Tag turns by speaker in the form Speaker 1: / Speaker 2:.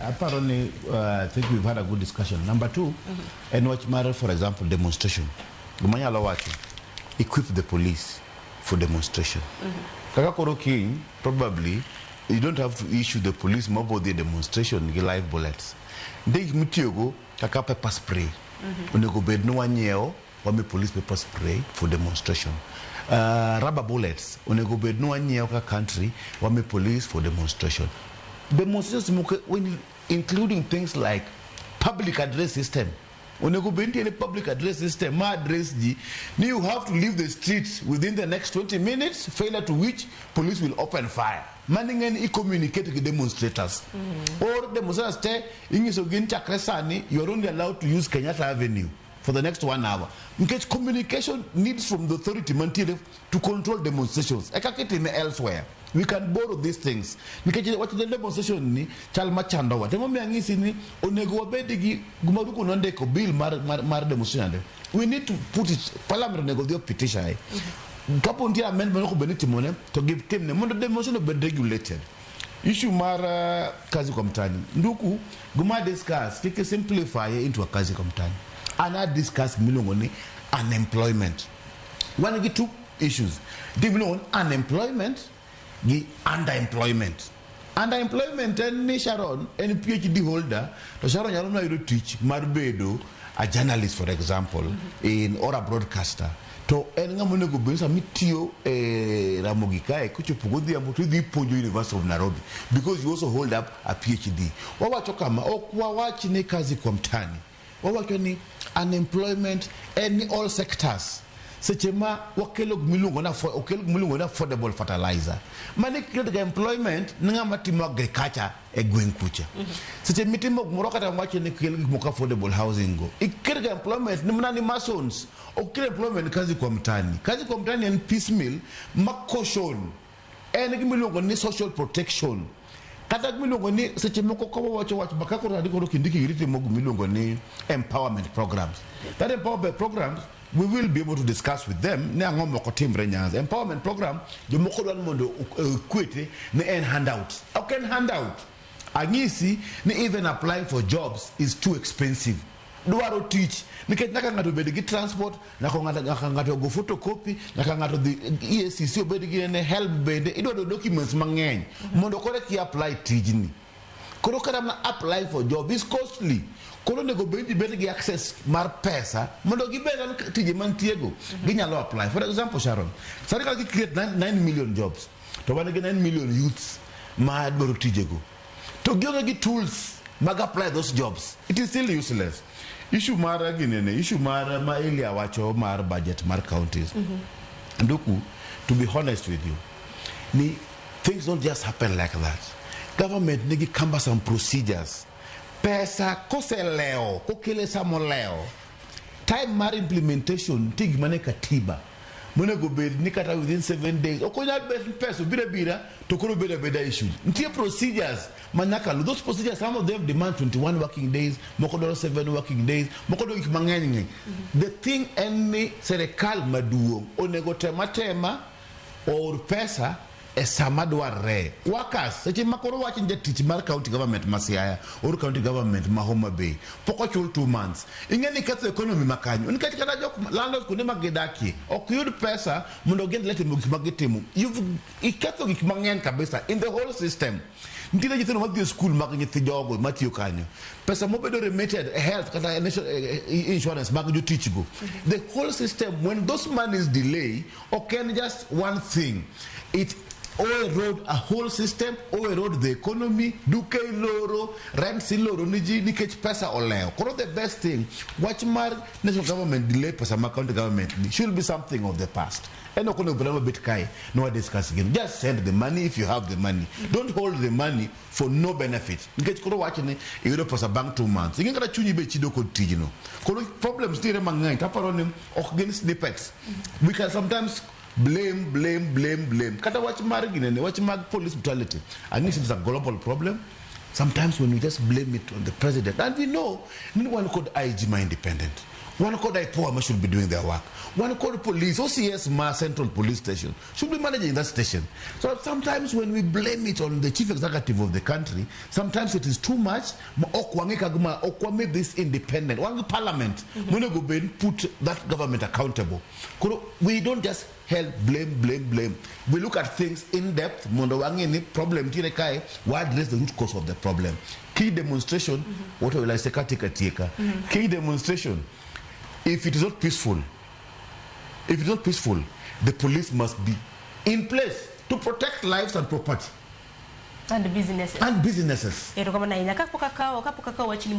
Speaker 1: Aparo ni I think we've had a good discussion. Number two, en wach mar, for example, demonstration. Gima anyalo wacho, equip the police for demonstration. Kaka koro kiny, probably you don't have to issue the police mabo dhi e demonstration gi live bullets. Nitie gik mitiyogo kaka pepper spray. Onego bed ni wanyiewo wami police pepper spray for demonstration. Rubber bullets onego bed ni wanyiewo kaka country wami police for demonstration. Demonstrations moko when including things like public address system. Onego bed nitiere public address system ma address ji ni you have to leave the streets within the next 20 minutes, failure to which police will open fire. Mano ing'e ni i communicate gi demonstrators. Or demonstrators te inyiso gi ni chakre sani you are only allowed to use Kenyatta Avenue for the next one hour. Nikech communication needs from the authority mantiere to control demonstrations. E kaka itime elsewhere. We can borrow these things. Nikech wach demonstration ni chal machandowa. Emomiyo anyisi ni onego wabed gi gima Ruku nondiko bill mar demonstration ande. We need to put it, parliament onego odhi opitisha e. Kapo nitie amendment onego bed ni itimone to gitimne mondo demonstration obed regulated. Issue mar kazi kwa mtaani. Nduku, gima discuss, kik simplify into a kazi kwa mtaani. An a discuss miluongo ni unemployment. Wan gi two issues. Nitie gimiluongo ni unemployment gi underemployment. Underemployment en ni Sharon en PhD holder to Sharon nyalo mana yudo tich mar bedo a journalist, for example, in or a broadcaster, to en ng'ama onego bed ni sama itiyo e Ramogi kae kochopo godhiambo to idhi puonjo University of Nairobi because you also hold up a PhD. Wawacho kama, ok wawach ni kazi kwa mtaani, wawacho ni unemployment en ni all sectors. Seche ma wakelo gimiluongo ni okel gimiluongo ni affordable fertilizer, mano create ga employment ne ng'ama timo agriculture e gweng' kucha. Seche mitimo gimoro kata wacho ni kel gik moko affordable housing go, ikel ga employment ni mana ni masons, ok kel employment kazi kwa mtaani. Kazi kwa mtaani en piecemeal ma caution, en gimiluongo ni social protection kata gimiluongo ni seche moko ka wawacho wach ma kaka koro koro Kindiki giri timo gimiluongo ni empowerment programs. That empowerment programs, we will be able to discuss with them ni ang'o moko timre Nyanza. Empowerment program jomoko dwaro mondo equate ni en handout. Ok en handout. Anyisi ni even applying for jobs is too expensive. Dwaro tich nikech nyaka ng'ato obed gi transport, nyaka ng'ato ogo photocopy, nyaka ng'ato dhi EACC obed gi ne help, bende idwaro documents mang'eny mondo koro ki apply tijni. Koro kata mana apply for job is costly. Koro onego bed ni bed gi access mar pesa mondo gibed an tije mantiego ginyalo apply. For example, Sharon, sani ka gi create 9 million jobs to wan gi 9 million youths ma dwaro tijego to gionge gi tools mag apply those jobs, it is still useless. Issue mar ginene, issue mar ma Elia wacho mar budget mar counties. Nduku, to be honest with you, ni things don't just happen like that. Government nigi cumbersome procedures. Pesa koselewo, kokele samolewo, time mar implementation nitie gima ne katiba monego bed ni kata within 7 days. Ok onyal bet ni pesa obiro abira to koro bedo abeda issued. Nitie procedures ma nyaka lu. Those procedures, some of them demand 21 working days, moko dwaro 7 working days, moko dwaro gik mang'eny ng'eny. The thing en ni serikal maduong' onego tem atema oor pesa e sama dwarre. Workers, seche ma koro wach ni jatich mar county government ma Siaya or county government ma Homa Bay pok ochul 2 months, ing'e ni ketho economy ma kanyo nikech kata jok landlords kuonde ma gidakie ok yud pesa mondo giendelea timo gik ma gitimo. Iketho gik mang'eny kabisa in the whole system. Nitiere nyithindo madhi e skul mag nyithi jogo matiyo kanyo, pesa mobedo remitted e health kata e national insurance mag jotich go. The whole system, when those monies delay, ok en just one thing, it o erode a whole system, o erode the economy. Duke iloro, rents iloro ni ji nikech pesa olewo. Koro the best thing, wach mar national government delay pesa ma county government ni should be something of the past. En ok onego bed mabet kae no wa discuss gino. Just send the money if you have the money. Don't hold the money for no benefit nikech koro wach ni iyudo pesa bang' 2 months, ing'e kata chunyi be chido kod tijno. Koro problems nitiere mang'eny to aparo ni ok gin snippets. We can sometimes blame, blame, blame, blame. Kata wach mar ginene, wach mag police brutality, ang'isi it's a global problem. Sometimes when we just blame it on the president, and we know ni wan kod IG ma independent. Wan kod IPOA ma should be doing their work. Wan kod police, OCS ma Central Police Station should be managing that station. So sometimes when we blame it on the chief executive of the country, sometimes it is too much. Ma ok wang'e kagima ok wami this independent. Wan gi parliament monego bed put that government accountable. Koro we don't just help blame, blame, blame. We look at things in depth mondo wang'e ni problem nitiere kae, wa address the root cause of the problem. Key demonstration, what will I say, katika tieka. Key demonstration, if it is not peaceful, if it is not peaceful, the police must be in place to protect lives and property
Speaker 2: and businesses
Speaker 1: and businesses.
Speaker 2: Erokamano ahinya kapok akawo wachni.